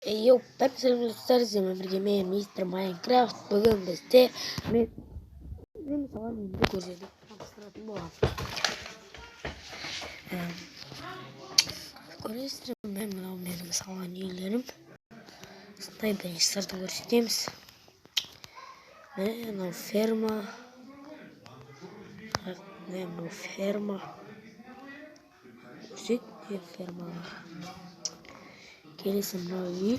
Йоу, бәріңізге достар, сіздермен бірге мен мистер Майнкрафт. Бүгін бізде мен саған енді көрсетіп таныстыратын боламын. Көресіздер, мен мынау менің салған үйлерім. Осындай бірінші сыртын көрсетеміз. Міне мынау ферма. Міне мынау ферма. Көрсет, фермалар. Келесі мынау үй.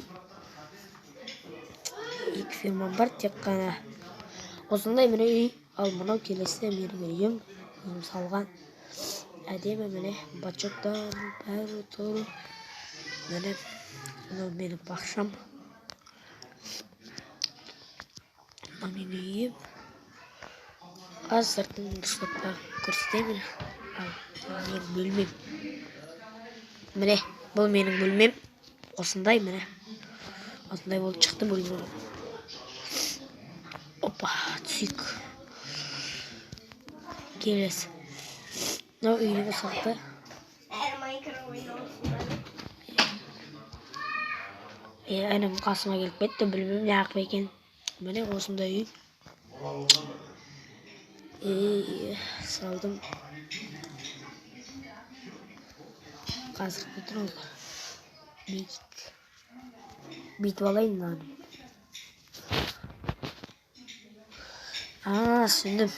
Екі фермам бар, тек қана осындай міне үй. Ал мынау келесі менің үйім, өзім салған. Әдемі міне бачоктар бәрі тұр. Міне мынау менің бақшам. Мынау менің үйім. Қазір сыртын дұрыстап көрсетемін. Ал менің бөлмем. Міне бұл менің бөлмем. Осындай міне. Осындай болып шықты бөлмем. Опа, түсейік. Келесі. Мынау үйдің сырты. Інім қасыма келіп кетті, білмеймін неғып екен. Міне осындай үй. Салдым. Қазір кетір. Бүйтіп алайын мынаны. Түсіндім.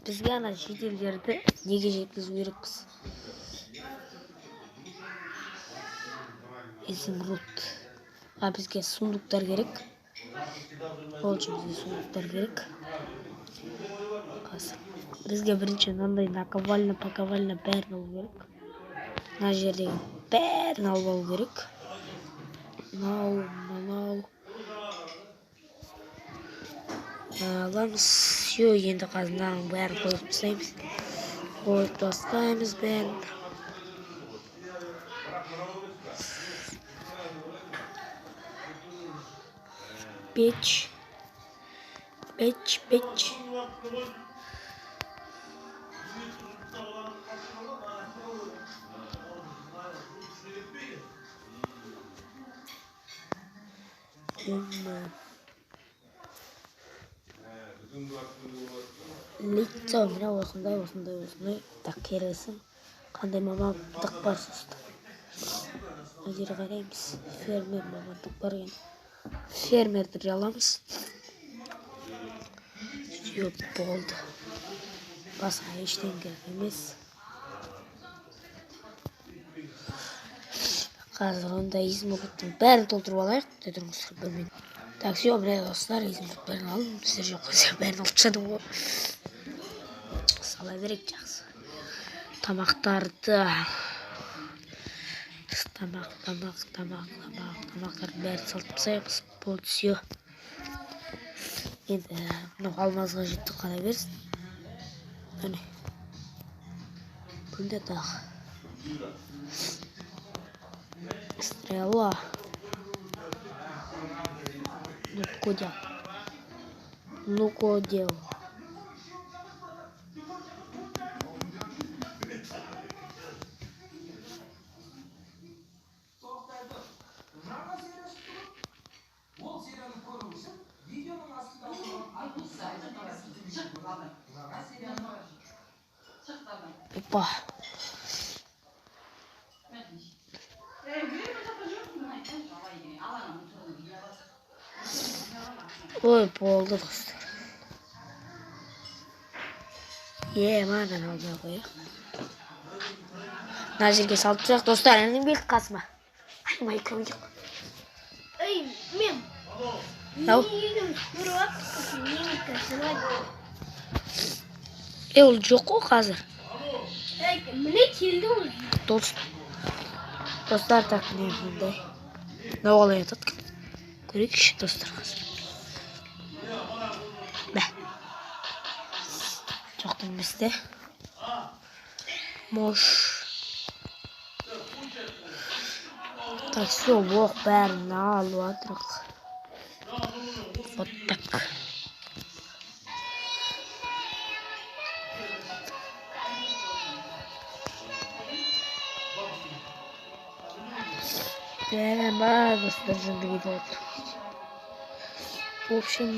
Бізге ана шетелдерді неге жеткізу керекпіз? Изумруд. Бізге сундуктар керек. Ол үшін бізге сундуктар керек. Қазір. Бізге бірінші мынандай наковальня, паковальня бәрін алу керек. Мына жердегі бәрін алып алу керек. Мынау, мынау. Аламыз. Все, енді қазір мынаның бәрін қойып тастаймыз. Қойып тастаймыз бәрін. Печь. Печь, печь. Лицо міне осындай, осындай, осындай. Так, келесі қандай мамандық бар сосын. Мына жерге қараймыз. Фермер мамандық бар екен. Фермерді аламыз. Все, болды. Басқа ештеңе керек емес. Қазір онда изумрудтың бәрін толтырып алайық. Тұрыңыз бір минут. Так, все, міне достар, изумруд бәрін алдым. Сіздер жоқ болса бәрін алып тастадым ғой. Сала берейік, жақсы. Тамақтарды. Тамақ, тамақ, тамақ, тамақ, тамақтардың бәрін салып тастаймыз. Болды, все. Енді мынау алмазға жетті, қала берсін. Міне. Бұнда тағы. Стрела. Ну-ка, ну-ка, дел. Опа. Ой, болды достар. Маған алмай қояйық. Мына жерге салып тұрайық, достар. Інім келді қасыма. Ай, майкам жоқ. Ей, мен. Ау. Ол жоқ қой қазір. Міне келді ол. Достар, так, міне мындай. Мынау қалай атады? Көрейікші, достар, қазір. Бә. Жоқтың бізде. Мош. Так, все, оқ бәрін алып жатырық. Вот так. Бә, достар, жынды кетіп отыр. В общем,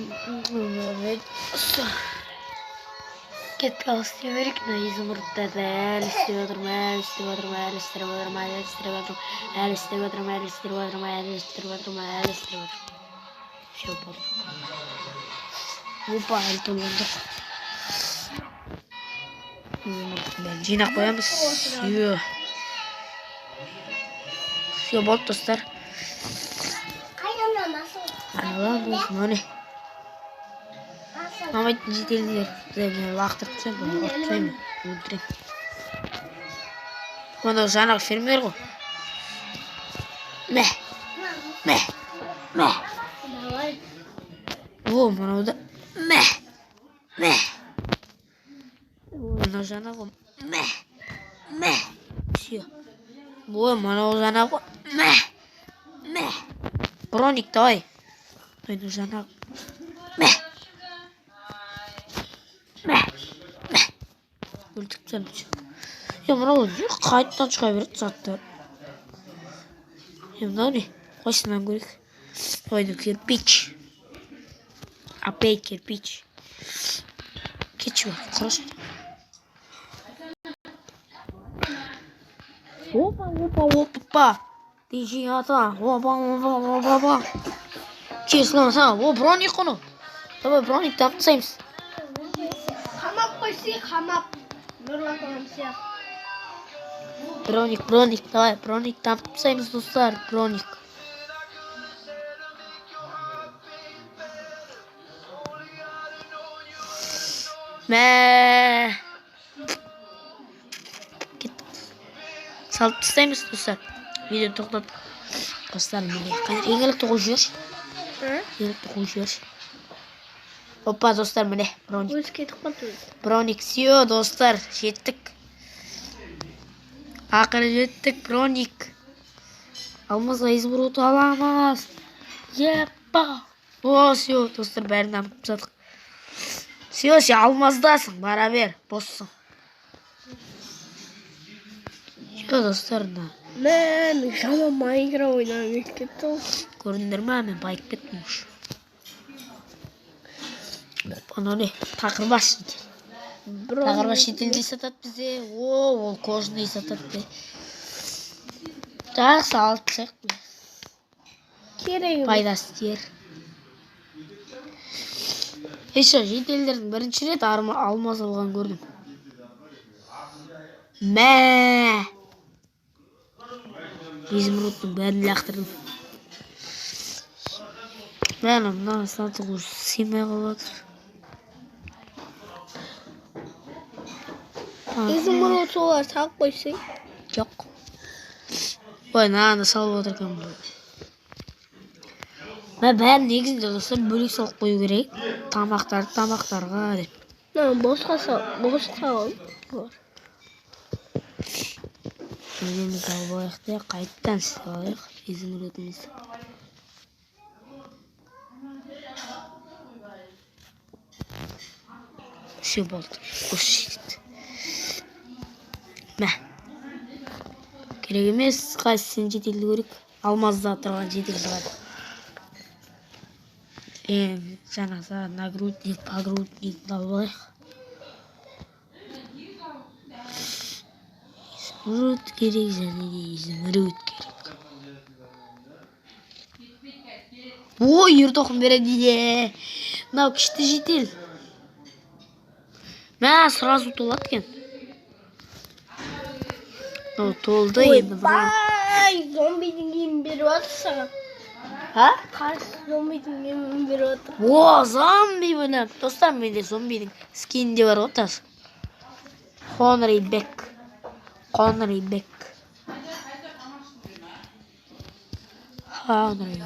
кеттік, ал істеу керек. Мына изумрудтарды әлі істеп жатырмын, әлі істеп жатырмын, әлі істеп жатырмын, әлі істеп жатырмын, әлі істеп жатырмын, әлі істеп жатырмын, әлі істеп жатырмын, әлі істеп жатырмын. Все, болды. Опа, әлі толған жоқ. Изумрудтың бәрін жинап қоямыз. Все. Все, болды, достар. Аналар болсын, міне. Ұнамайтын жителдер. Мен лақтырып тастаймын, ұрып тастаймын, өлтіремін. Мынау жаңағы фермер ғой. Мә. Мә. Мә. Давай. О, мынау да. Мә. Мә. Мынау жаңағы. Мә. Мә. Все. Ой, мынау жаңағы. Мә. Мә. Броник, давай. Мынау жаңағы. Мә. Мә. Мә. Өлтіріп тастаймын. Е, мынау не қайтадан шыға береді заттар. Е, мынау не? Қойсынан көрейік. Ой, ну кирпич. Опять кирпич. Кетші бар, құрыш. Опа, опа, опа. Дижи ата. Опа, опа, опа, опа. Честно, о, броник қой. Давай броник тапып тастаймыз. Қамап қойсай, қамап. Нұрлан ағам сияқты. Броник, броник, давай, броник тапып тастаймыз, достар, броник. Мә. Кеттік. Салып тастаймыз, достар. Видео тоқтат. Достар, міне қазір еңлікті қойып жіберші. Еңлікті қойып жіберші. Опа, достар, міне броник. Өзі кетіп қалды өзі. Броник, все, достар, жеттік. Ақыры жеттік, броник. Алмазға изумруд аламыз. Епа. О, все, достар, бәрін алып тастадық. Все, сен алмаздасың, бара бер, боссың. Все, достар, мына. Мен жаман Майнкрафт ойнағым келіп кетті ғой. Көрдіңдер ма, мен байып кеттім уже. Анау не? Тақырбас шетел. Тақырбас шетелде сатады бізде. О, ол кожаный сатады де. Жақсы, алып тастайық. Керек емес. Пайдасы тиер. Еще шетелдердің бірінші рет алмаз алған көрдім. Мә! Изумрудтың бәрін лақтырдым. Мә, мына сатып уже сыймай қалып жатыр. Изумруд солар салып қойсай. Жоқ. Ой, мынаны салып отыр екен бұл. Мә, бәрін негізінде, достар, бөлек салып қою керек. Тамақтарды тамақтарға деп. Мына босқа сал, босқа ал. Өзіміз алып алайық та, қайтадан істеп алайық изумрудымызды. Все, болды. Осы жетеді. Мә. Керек емес, қайсысын жетелді көрейік. Алмазда тұрған жетелді бар. Жаңағы нагрудник, погрудник алып алайық. Изумруд керек, және де изумруд керек. Ой, ер тоқым береді де. Мынау күшті жетел. Мә, сразу толады екен. Мынау толды енді бұған. Ойбай, зомбидің киімін беріп жатыр саған. Ха? Қарсы зомбидің киімін беріп жатыр. О, зомби міне. Достар, менде зомбидің скині де бар ғой тас. Конри Бек. Конри Бек. Конри.